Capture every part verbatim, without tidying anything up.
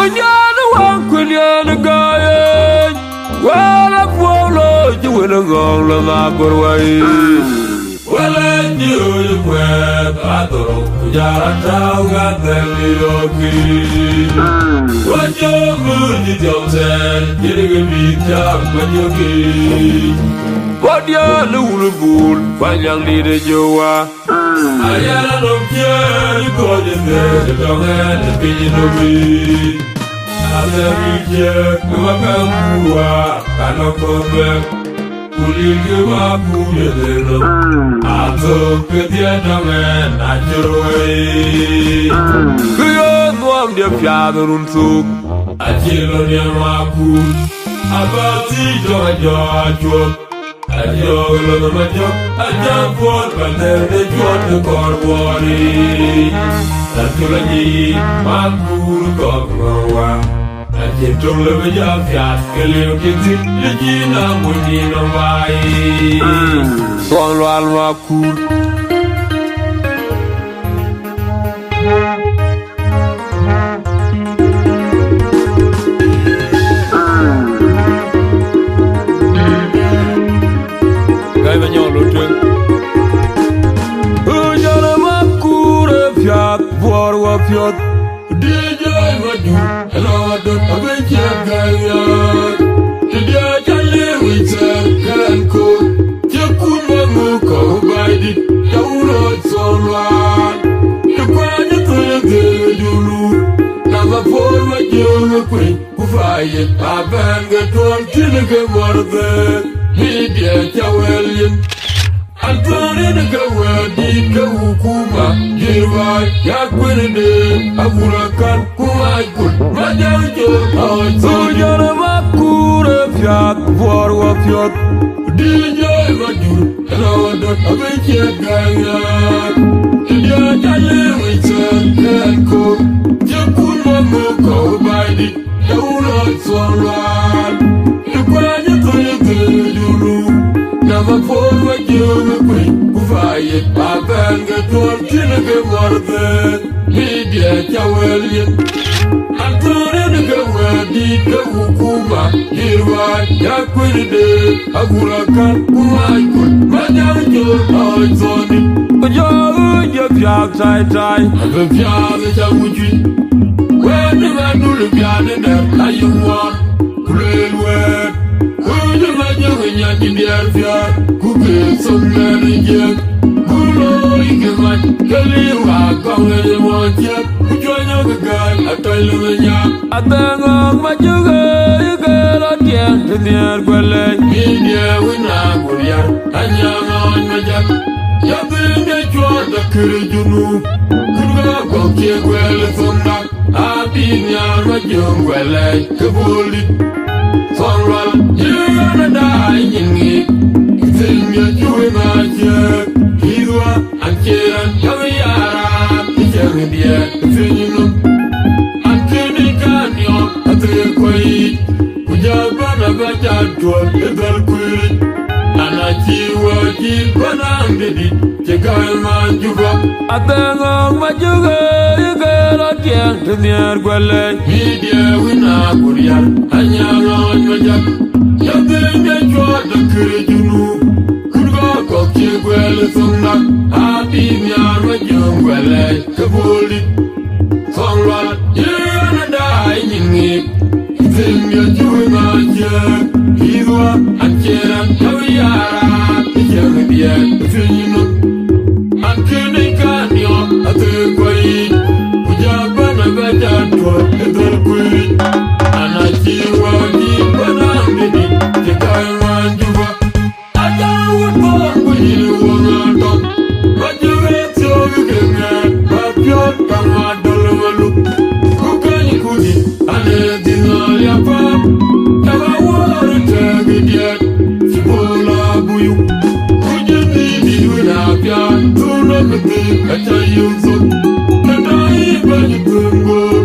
Ënyan waŋ kuël yen gäi ëny, wɛl apuɔ̈u looi cï wël ë ŋɔ̈ɔ̈ŋ lɔ na gör wei. Wël ë jiööc kuɛɛth adhorou, ku jal a tääu ka dhɛl yöökï. Wä jɔ mur cï thiɔm thɛɛr, cïn kë bï thiäk ma jɔkï. Wä diäär ë wul ë bul, wä nyäŋ dït ë jɔ wä. Ariɛl anɔm ciëën ë kɔc ë thëëk ë tɔŋ ɛn ë piny ë nöm yic. Athɛɛr ë ciëën ë wä käŋ kuur wäär, ka nɔm kɔ̈k bɛ̈k. Ku lil kë wä kuur ë thëëk nɔm. Athök ke dhiëëth tɔŋ ɛn acï röör. Kë ɣööt nuɔmdiɛ̈ piath run thok. Acï lɔ niɛm wä kuur. Abä thiëc tɔŋ ajɔ acuɔth. Ajɔk lɔ nɔm ajɔk, ajam puɔl, pan thɛɛr de cuɔt de kɔɔr buɔɔri. An col anyic, man kuur kɔk ŋɔ̈ɔ̈ŋ wa. Acïn töŋ lëu bï jam piath, ke lëu kï thïn, lëu cï na mony nïn nɔm wai. Thuɔŋ lual ma kuur. Gai ma nyɔl lo tueŋ. Ujana ma kuur ë piath, buɔɔr wa piɔth. D J Madut, ënɔ adöt abï ciɛth gai wiath. Të diɛ̈ ca le wic thɛɛr kɛn koor. Cï kun ma ŋuk kɔ̈u baidït, ca wun rɔt thɔɔr luaar. Të kuany ë thöl ë dhëëk ë dulu. Na ma puɔ̈r ma jiööŋ ë kuëny. Ku faye abɛ̈n ke tuɔl tïn ke muɔr dhëëk, media ca wël yen. An tuɔɔr yen ke wëëtdït ke hukuma, jir waai ya kuënëde, awurakan ku ŋac kul, ma jam col ɣɔɔc thöl. Jɔl ë ma kuur ë piath, buɔɔr wa piɔth. D J Madut, ënɔ adöt abï ciɛth gai wiath. Të diɛ̈ ca le wic thɛɛr kɛn koor. Cï kun ma ŋuk kɔ̈u baidït, ca wun rɔt thɔɔr luaar. Të kuany ë thöl ë dhëëk dulu. Na ma puɔ̈r ma jiööŋ ë kuëny, ku faye abɛ̈n ke tuɔl tïn ke muɔr dhëëk. Media ca wël yen. An tuɔɔr yen ke wëëtdït ke hukuma, jir waai ya kuënëde, awurakan ku ŋac kul, ma jam col ɣɔɔc thɔɔni. Ku jɔ ɣööc jɔ piath tai tai. Abï piath ë ca wuc juëc. Wëët ë ma dul piath ë dɛ̈t ayï ŋuɔɔr, ku lueel wëët. Wëët ë ma jëk ë nyan cï diɛɛr piäät, ku ke thok nɛn ë jiëk. Ku looi ke mac, ke liu akɔŋ ë ye mɔɔc ciëk, ku cuɔnyë ke gäi atɔc lëu ë nyaak. Adhɛŋ ɣɔ̈k ma jëk ë ke rɔt tiɛɛŋ të nhiëër guɛlɛc. Media wën a ku riɛr, anyaŋ ɣɔɔc ma jak. Ya dhëëŋ de cuɔɔr de kërë junub, kun ke akɔ̈k cie guɛl ë thok nɔm. Abï nhiaar ma jiööŋ guɛlɛc ke bol dït. Thɔŋ lual, yïn ɣän ë daai nyin ŋic, thïn miëc cï wën aa ciëëk. Yïth wä, an cï raan ka bï ya raan, cï cäŋ diɛɛr piny nɔm. An kënë ka niɔp athëër kuɔc yiic, ku jɔ bän abä jal tuɔ̈l ë dhäl kuëëric. An acï wä cï bän am dït. Cï gäi man Juba. Adhɛŋ ɣɔ̈k ma jëk ë ke rɔt tiɛɛŋ të nhiëër guɛlɛc. Media wën a ku riɛr, anyaŋ ɣɔɔc ma jak. Ya dhëëŋ de cuɔɔr de kërë junub. Kun kɔ̈k kɔ̈k cie guɛl ë thok nɔm. Abï nhiaar ma jiööŋ guɛlɛc ke bol dït. Thɔŋ lual, yïn ɣän ë daai nyin ŋic. Thïn miëc cï wën aa ciëëk, yïth wä, an cï raan ka bï ya raan, cï cäŋ diɛɛr piny nɔm. An kënë ka niɔp athëër kuɔc yiic, ku jɔ bän abä jal tuɔ̈l ë dhäl kuëëric. An acï wä cï bän am dït, cï gäi man Juba. Aja wut bor ku yïn wun atɔ̈. Ba jëk ë thiɔ̈k ke ŋɛɛt, ba piɔ̈ɔ̈th ka ŋuan döl ë wëluk. Ku keny ku dït, an, ee dhil ŋɔl ya paap. Cak awär tɛ̈k ë diɛt, cï bol abuyuk. Ku jël dhil dït wën apiath, dhun ë bï dhil ka ca yök thok. Në tɔ̈ yï bɛ̈ny thöŋ goor,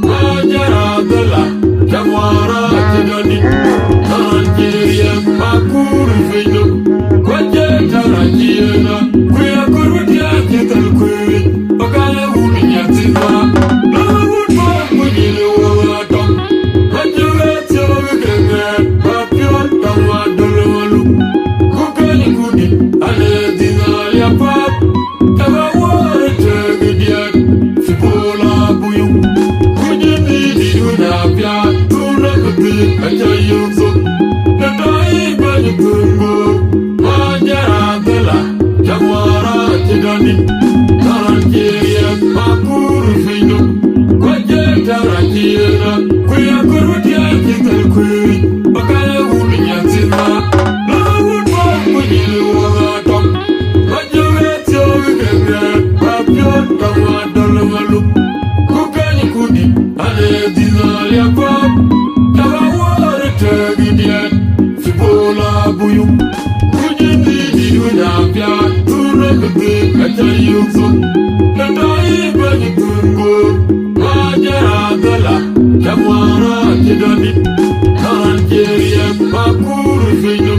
ma jär adhëla. Cä ŋuɔɔr acï dɔ̈nydït, nɔn cï riɛm, ma kuur ë piny nɔm. Ku acie tɛ̈n acï yen a, ku ya kɔ̈r wën diäk cï thäl kuëëc, ba ka ye wun nyan thïn ma. Lɔ wun tuɔɔk ku nyïn ë Abuyu, kuji bidi duna pia, tuna kuti, acha yusu. Natai bani tungo, majara dela, jamwara chidani. Taran kiria, makuru fino. Kwaje tara kiera, kuya kurutia kitel kui. Bakaya wulu nyansima. Lawu kwa kuji luwa tom. Nigeria, Bakuru Fino,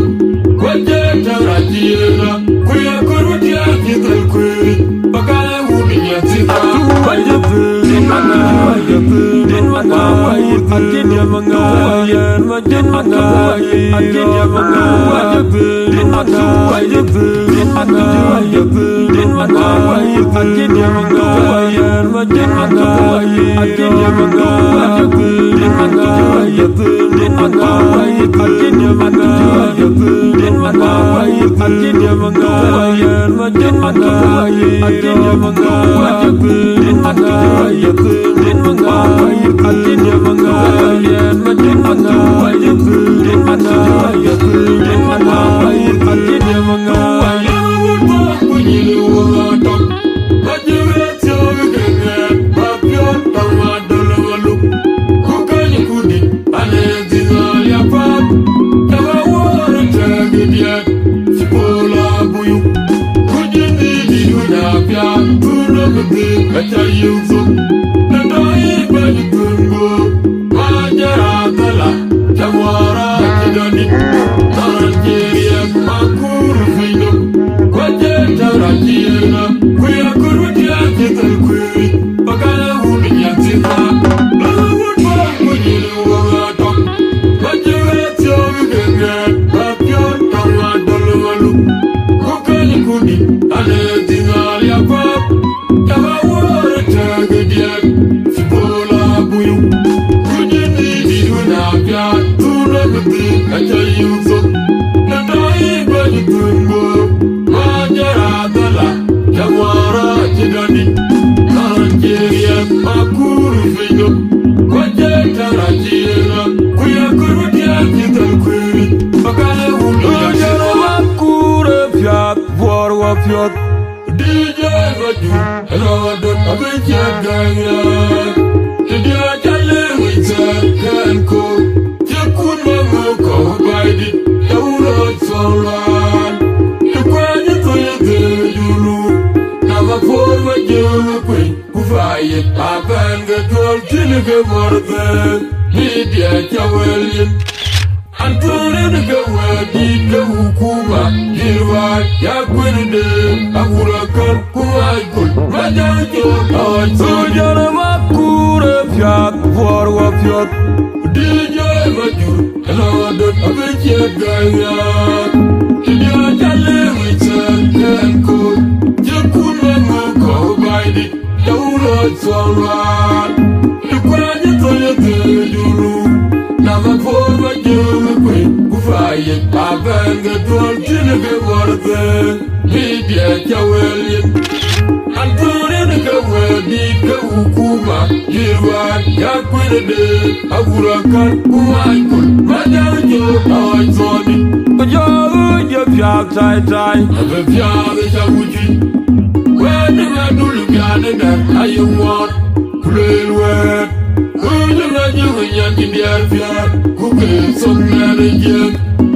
Kwajeta Rajiela, Kuya Kurutia Kitel Kui, Bakaya Wumi Yatsika, D J Raju, hello, don't have a chat, guy. Did you tell him we said, can go? You could not go, go, by the, the road so long. The quiet to you, you know. Now a poor, what you quit, who fire, I can't get told, till you get more than me, dear, Chawelin. Anturin ke wɛ̈ɛ̈t dït ke hukuma, yïn wäär ya kuënde, Abubakar ku Michael, Majaŋ Col, Awany Sojal, Makur ë piath, buɔɔr wä piɔ̈th. D J Majur, ënɔɔdot abï ciɛ̈t gäi nhiaar. Tïdï acä lëëk wic thɛɛr kɛn koor, cï kun wä ŋö kɔ̈u baai dït. Dawlɔ cuɔl luaar, të kuany thöl ë thëëc ulu, na bä puɔ̈r bä jöök ë kuëny, ku faa yeth abɛ̈n ke duɔl cïn ke ŋuɔr thëëc, bï diɛɛc cä wël yen. An, thöörin ke wëëtdït ke hukuma, yï ruääi, ya kuënëde, agur akäl, ku mac kul, ma jam cöök, awäc thɔɔdït. Ku jɔ ɣööc ye piaak taitai, abï piaak ë cä wuc. Wɛ̈ɛ̈t ë ŋadul bianë dɛ̈t ayï ŋuɔɔt, ku lueel wɛ̈ɛ̈t. Wëu jɔ ŋa jɔ ŋa nyan cï diɛɛr piäät, ku ke thok nɛn ë jiëk.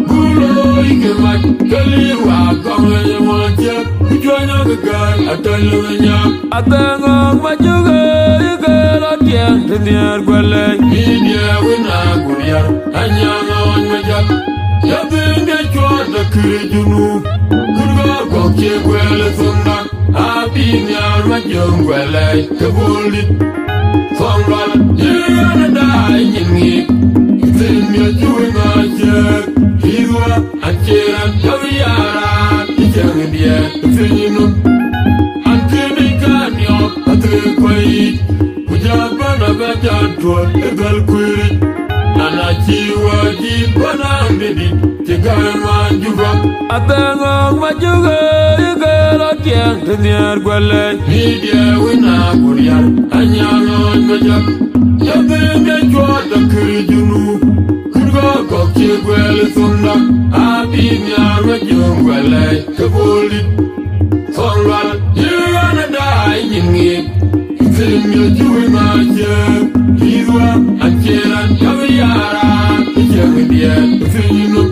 Ku looi ke mac, ke liir waak kɔŋ ë ye ŋuɔɔt jiëk, ku cuɔny ɣɔ̈k ë gäi, atɔ̈c lëu ë nyaak. Adhɛ̈ŋ ɣɔ̈k ma jukë yï ke rɔt tiɛɛl, të nhiɛɛr guɛ̈l lɛc. Bï diɛɛr wën aa ku riɛl, anyaŋ ɣɔ̈c ma jɔt. Ya dhëëŋ de cuɔɔr de kërë junub, kun gɔ̈ɔ̈r gɔ̈k cie guɛ̈l ë thöŋda, abï nhiaar ma jöŋ guɛ̈l lɛc ke bol dït. Thɔŋ lual, yïn ë daai nyin ŋiik, thïn miɔ̈c cï wën aa ciëër, yïth wä, an, cie raan jɔ̈k ya raan, cï cäŋ ë diɛɛr ë piny nɔm. An, këdï ka niɔp, athëëk kuɛ̈i yic, ku Ca tuɔ̈l ë dhäl kuiiric, na na cï wä cï bä na bï dït, cï gäi ŋuan Juba. Adhɛ̈ŋ ɣɔ̈k Majök ë ke rɔt tiɛɛŋ të nhiaar guɔ lɛc. Media wën a ku rial, anyaŋ ɣɔ̈c Majök. Ya dhëëŋ de cuɔt akër Junub, kën gɔ̈k kɔ̈k cï guɛl ë thumda, abï nhiaar Majök guɔ lɛc ke bol dït. Thɔn wal yï ɣän ë daai nyin ŋic, thïn miɔ̈c cï wëi ma ciëër. Yïth wä acïn raan cä bï yaar raan ë ciɛɛŋ diɛɛr ë piny nɔm.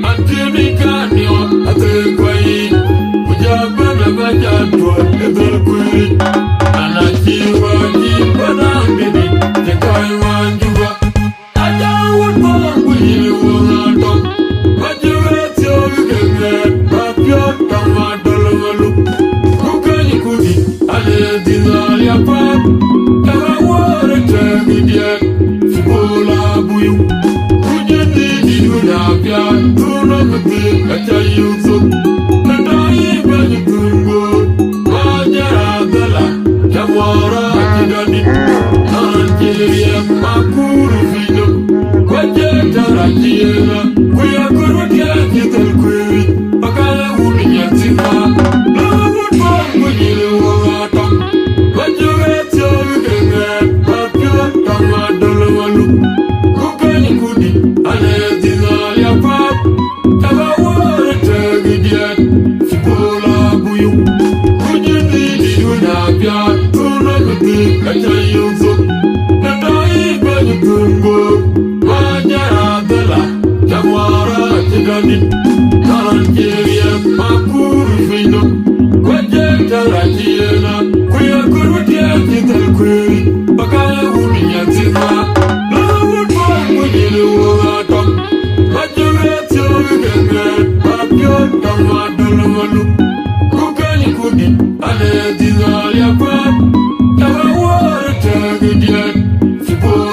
An cï bï kan niɔp athëëk kuɛi, ku jɔ bɛ̈n ë bä jal tuɔ̈l ë dhäl kuiiric. An acï wä cï bä naan bï dït cï kɔc ŋuan Juba. Aja wut bɔ̈ ku yïn wöŋ atɔ̈. Majök ë thiɔ̈k ke ŋɛɛt, ba piɔ̈ɔ̈th tɔŋ adöl ɣölu. Ku keny kudï, ale dhïn aliap path. Cak awär ë tɛ̈ɛ̈k ë diɛt, cï bol abuyu. Ku jën dhïn dït wën apiath, thun nɔm ë dhïn, aca yök thok. Në tɔ̈ yï bɛ̈ny thun goor, ma jɛ̈r adhäla. Cä muɔɔr acï dɔ̈dït, nɔn cï riɛm akur ë piny nɔm. Ku acie tɛ̈r acï yen a, ku ye kɔ̈r wä tiɛɛl cï thöl kueeric, bä ka ye wun ë nyan thïn ma. Lɔ wut bɔ̈ ku nyïl ë wöŋ atɔ̈. Bä jök ë thiɔ̈k ke ŋɛɛt, bä piɔ̈ɔ̈th tɔŋ adöl ɣölu. Ku keny kudï, ale dhïn aliap path. Cak awär ë tɛ̈ɛ̈k ë diɛt, cï bol abuyu. Ku jën dhïn dït wën apiath, thun nɔm ë dhïn, aca yök thok. Në tɔ̈ yï bɛ̈ny thun goor, ma jɛ̈r adhäla. Cä muɔɔr acï dɔ̈dït, nɔn cï riɛm akur ë piny nɔm. Ku acie tɛ̈r acï yen a, ku ye kɔ̈r wä tiɛɛl cï thöl kueeric, bä ka ye wun ë nyan thïn ma. Lɔ wut bɔ̈ ku nyïl ë wöŋ atɔ̈. Majök ë thiɔ̈k ke ŋɛɛt, ba piɔ̈ɔ̈th tɔŋ adöl ɣölu. Ku keny kudï, ale dhïn aliap path. Cak awär ë tɛ̈ɛ̈k ë diɛt, cï bol abuyu.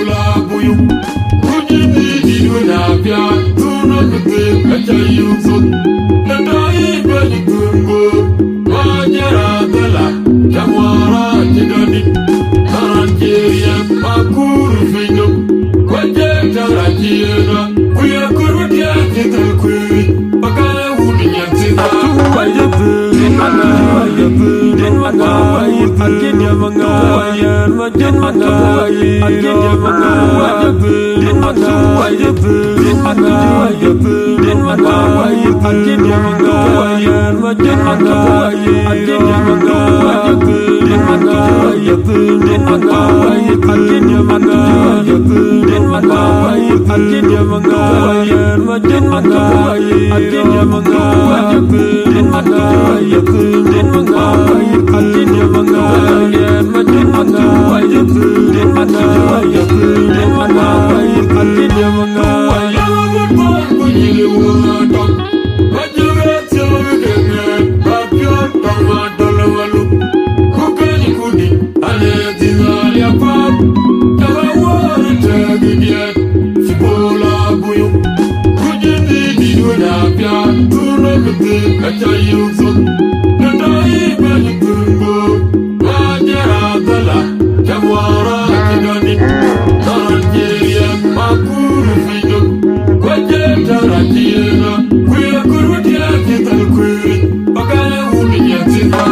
Ku jën dhïn dït wën apiath, thun nɔm ë dhïn, aca yök thok. Në tɔ̈ yï bɛ̈ny thun goor, ma jɛ̈r adhäla. Cä muɔɔr acï dɔ̈dït, nɔn cï riɛm akur ë piny nɔm. Ku acie tɛ̈r acï yen a, ku ye kɔ̈r wä tiɛɛl cï thöl kueeric, bä ka ye wun ë nyan thïn ma.